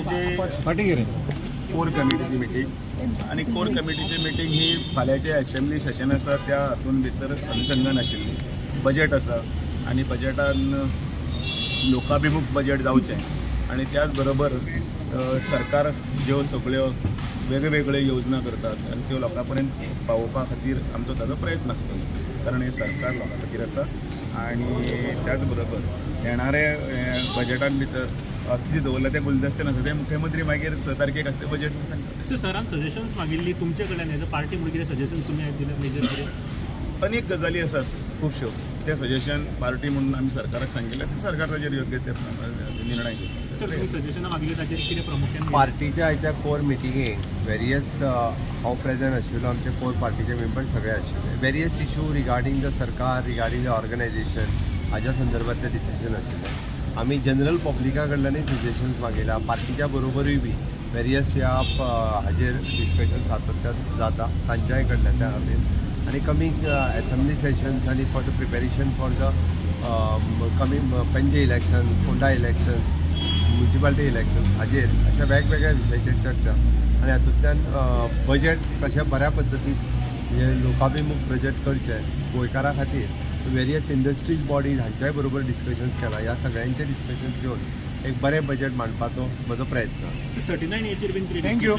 पार्टीची कोर कमिटीची मिटींग आनी कोर कमिटीची मिटींग ही फाल्यांचे असेंब्ली सेशन आसा त्या हातून भितर अनुशंगान आशिल्ली. बजेट आसा आनी बजेटान लोकाभिमुख बजेट जावचें आनी त्याच बरोबर सरकार ज्यो सगळ्यो वेगवेगळ्यो योजना करतात आनी त्यो लोकां पर्यंत पावोवपा खातीर आमचो ताजो प्रयत्न आसतलो, कारण हें सरकार लोकां खातीर आसा. आनी त्याच बरोबर येणारे बजेटान भितर कितें दवरलां तें गुलदस्ते नासता, तें मुख्यमंत्री मागीर 6 तारखेक आसता बजेट सांगता. सर, सरान सजेशन्स मागिल्ली तुमचे कडल्यान एज अ पार्टी म्हणून कितें सजेशन तुमी दिले मेजर कितें? अनेक गजाली आसात खुबश्यो, ते सजेशन पार्टी म्हणून आमी सरकाराक सांगिल्लें, सरकार ताजेर योग्य ते निर्णय घेतले. सर, तुमी सजेशनां मागिल्ली ताचेर कितें प्रामुख्यान? पार्टीच्या आयच्या कोर मिटिंगेक वेरियस हांव प्रेजंट आशिल्लो, आमचे कोर पार्टीचे मेंबर सगळे आशिल्ले. वेरियस इशू रिगार्डींग the सरकार, रिगार्डींग the organisation हाज्या संदर्भातले डिसिजन आशिल्ले. आमी जनरल पब्लिका कडल्यानूय सजेशन्स मागयला, पार्टीच्या बरोबरूय बी वेरियस ह्या हाजेर डिस्कशन सातत्यान जाता तांच्याय कडल्यान त्या खातीर. आनी कमींग एसेंब्ली सेशन्स आनी for the preparation for the coming Panaji election, Ponda elections, municipality elections हाजेर अशा वेगवेगळ्या विशयाचेर चर्चा आनी हातूंतल्यान बजेट कशें बऱ्या पद्दतीन म्हणजे लोकाभिमुख बजेट करचें गोंयकारां खातीर वेरियस इंडस्ट्रीज बॉडीज हांच्याय बरोबर डिस्कशन्स केला. ह्या सगळ्यांचे डिस्कशन्स घेवन एक बरें बजेट मांडपाचो म्हजो प्रयत्न आसा. 39 एचेर बीन thank you.